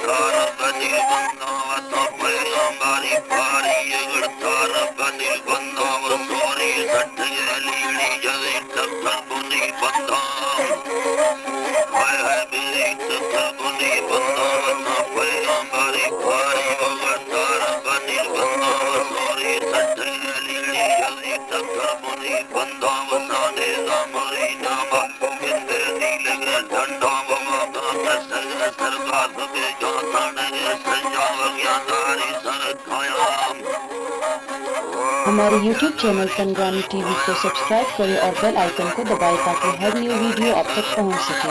تار بنی بنداں وتا پیغمبری پاری، اگر تار بنی بنداں و سوری سٹگے لیڑی جزی چکر بنی بنداں۔ ہائے ہائے بری چکر بنی بنداں وتا پیغمبری پاری، اگر تار بنی بنداں و سوری سٹگے لیڑی جزی چکر بنی بنداں و سانے زامری نامہ گندے دیلگے ڈنڈاں و ماں کسگ سرگاز ہمارے یوٹیوب چینل پنگرانی ٹی وی کو سبسکرائب کریں اور بیل آئیکن کو دبائیں تاکہ ہر نیو ویڈیو آپ تک پہنچ سکے۔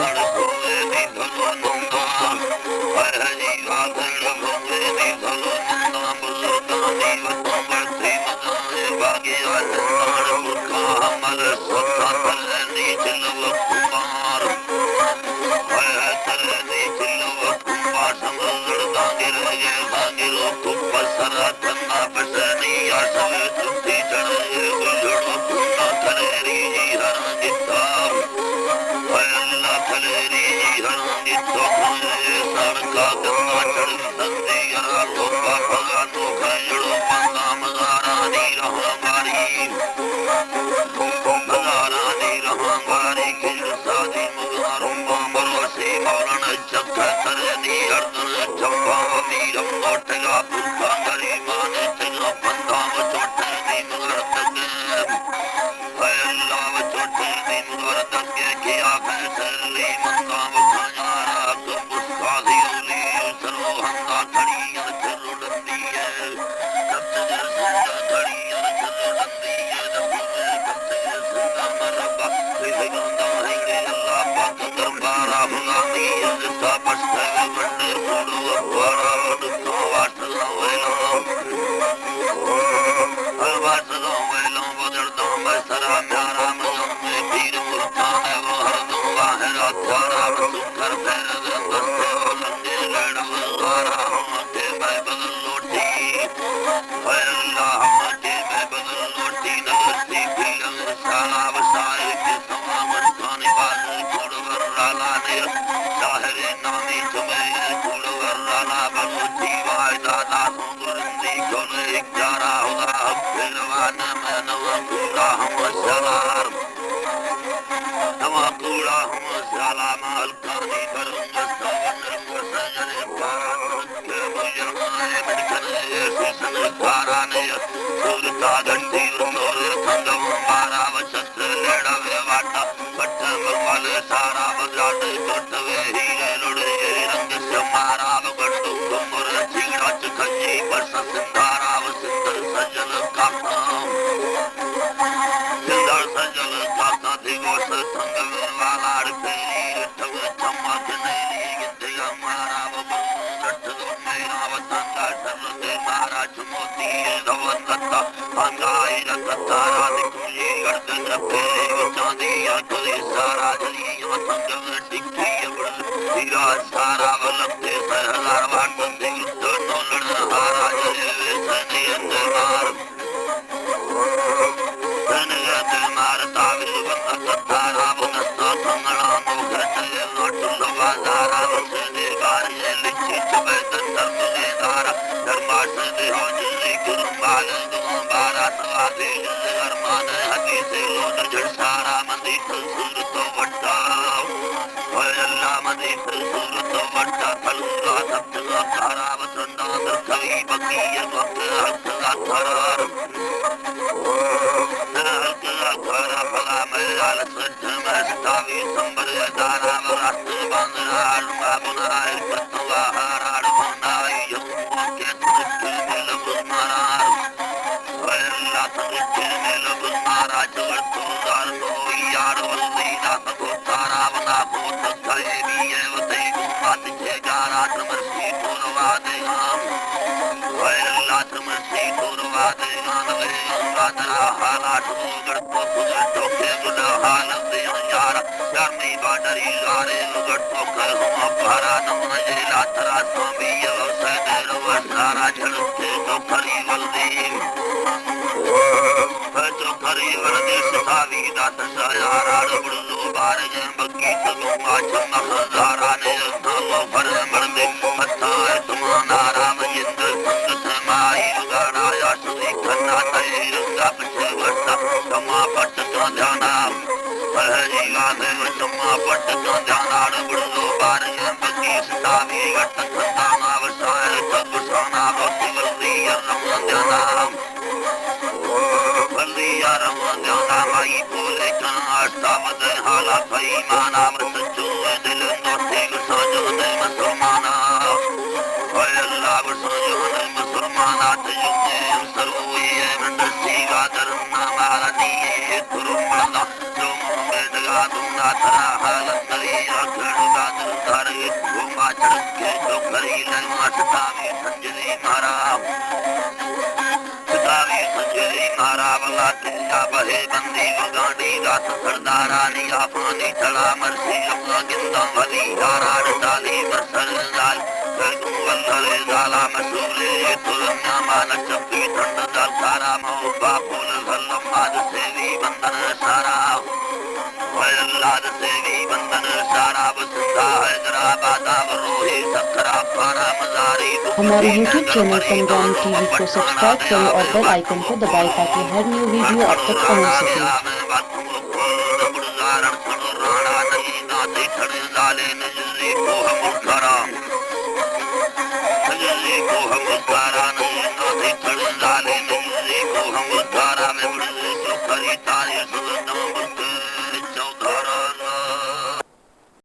چکر ترینی اردن چمپا و میرم نوٹگا پورکا گریمان چگا پندام چوٹے نیم گردگے۔ اے اللہ و چوٹے نیم گردگے کہ آخر سلی مندام کھایا را کم استادی اولی سرو ہندا کھڑی چرو ڈندی ہے۔ اے اللہ، ہما ٹیم ء بدل لوٹی نگرتی پیلم سالا وسائے کہ سما مرکانی بازو کوڑ ور رالانے ظاہر نامی چمے کوڑ ور رالا بلوچی وائے دادا سو گرندی کھولے چارا ہدا پیروان میں نوا کوڑا ہم سلار نوا کوڑا ہم سلام الکانی برنگ سوندر سجن پارا مارا چموتی دون دتا انگائی رکتا را دکھوئی گردن رکھے چاندی یا کلی سارا جلی یا سنگم ٹکی یا بڑ تیرا سارا ولتے سہ ہزار وار سندی تو نولڑ ہارا جلی ویسے نہیں اندر مار سنگت مارتا وشو بندہ ستارا بنستا کنگنا موگت لوٹ لوا دارا وسے دے باری لچی چبے تندر مزے دارا درماش دے ہو جلی کرم بال دو بارا سوا دے جل ارمان حدیث لوٹ جھڑ سارا مندی تنسور تو وٹا اے اللہ مندی تنسور تو وٹا تلورا تھا کارا وسندا در کئی بکی وقت حق لا قرار۔ حق لا قرار بلا میال سجم استاوی سمبر دارا وراست باندرار ما بنائے کتوا ہارار بنائی یقوم کے ترک ملک مرار۔ اے اللہ ترک ملک مارا چور تو دار تو یار ولدی دا تارا ونا کو تکائے بھی ہے وتی کو بات کے گارا تمرسی تو روا دے ہم۔ اے اللہ تمرسی تو روا دے ہم۔ اے اللہ ترا حالات گڑ تو گڑ تو کے گڑ حالت دے یار۔ یار می باڈری یارے گڑ تو کے ہم بارا نم اے لا ترا سامی یو سیدے رو سارا جھڑ کے تو کری ولدی۔ اے تو ہری ورد ستاوی دات سیاران برزو بارگیں بگی تگو ما چمک زارانے ہم پر مردے پتا ہے تمان آرام جند سنگت مائی گاڑا یا سوی کنا تئی رنگا پچھے ورتا تما پٹ کا دھیانا۔ ہری گانے چما پٹ کا دھیانا برزو بارگیں بگی ستاوی گٹ کھتا ما وسائے تب سانا بہت ورزی رمان دھیانا۔ بندی یارم جانا مائی پولے کن آشتا بدے حالا پیمانا بس چوئے دل نوتے بسا جانے مسلمانا۔ اے اللہ بسا جانے مسلمانا تجھے سروئی ہے من دستی گا درنا مارا دیئے ترمانا۔ جو من بیٹگا دونا ترا حال اندری آکڑ گا درکار گو ما چڑکے جو کری لے ما ستاوی سنجری مارا۔ ستاوی سنجری مارا بلا تلیا بہے بندی و گانڈی گات سردارانی آفانی تڑا مرسی اپنا گنداں ولی یارا ڈٹالی بسر زال گردوں بندر زالا مسولے تو دنیا مال چپی ٹھنڈ زال سارا مو باپول ظلم ماد سیوی بندر سارا۔ اے اللہ دے سیوی بندن سارا بستا حیدرآباد اب روحی سکرا پارا مزاری ہمارے YouTube channel Punjabi T V کو سبسکرائب کریں اور بیل آئیکن کو دبائیں تاکہ ہر نیو ویڈیو آپ تک پہنچ سکے۔